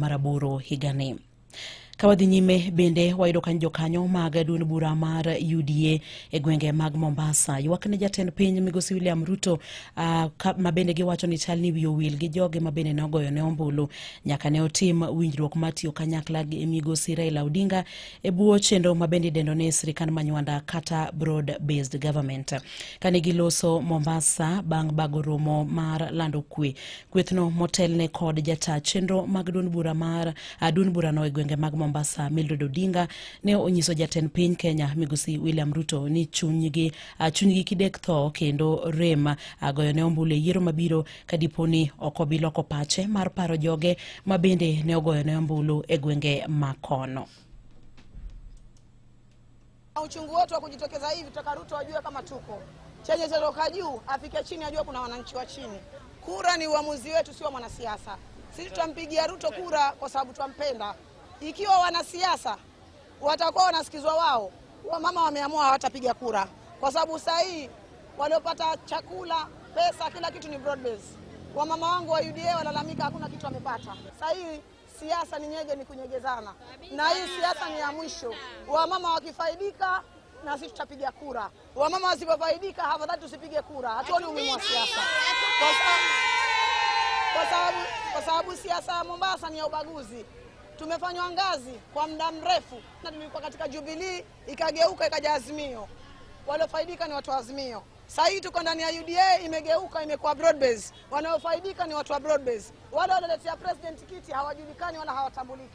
Mar aboro higani. Ka wadhi nyime bende wayudo kanyo jokanyo mag duond bura mar UDA e gwenge mag Mombasa ywak ne jatend piny migosi William Ruto ma bende giwacho ni chal ni wiye owil gi joge ma bende ne ogoyo ne ombulu nyaka ne otim winjruok mar tiyo kanyakla gi migosi Raila Odinga e bwo chenro ma bende idendo ni sirikand manywanda kata broad based government. Kane giloso Mombasa bang' bago romo mar lando kwe Kwethno motelne kod jata chenro mag duond bura mar duond burano e gwenge mag Mombasa Mildred Odinga ne onyiso jatend piny Kenya migosi William Ruto ni chunygi chunygi kidek tho kendo rem goyo ne ombulu e yiero mabiro ka dipo ni ok obi loko pache mar paro joge ma bende ne ogoyo ne ombulu e gwenge ma kono. Uchungu wetu wa kujitokeza hivi, tutaka Ruto ajue kama tuko chenye chatoka juu afike chini, ajue kuna wananchi wa chini. Kura ni uamuzi wetu, sio mwanasiasa. Sisi tutampigia Ruto kura kwa sababu twampenda. Ikiwa wanasiasa watakuwa wanasikizwa wao, wamama wameamua hawatapiga kura, kwa sababu saa hii waliopata chakula, pesa, kila kitu ni broad base. Wamama wangu wa UDA walalamika hakuna kitu wamepata. Saa hii siasa ni nyege, ni kunyegezana, na hii siasa ni ya mwisho. Wamama wakifaidika na sisi tutapiga kura, wamama wasipofaidika, afadhali tusipige kura. Hatuoni umuhimu wa siasa kwa sababu siasa ya Mombasa ni ya ubaguzi. Tumefanywa ngazi kwa muda mrefu, na tulikuwa katika Jubilee ikageuka ikaja Azimio, waliofaidika ni watu wa Azimio. Sasa hii tuko ndani ya UDA imegeuka imekuwa broad base, wanaofaidika ni watu wa broad base. Wale walioletea president kiti hawajulikani wala hawatambuliki.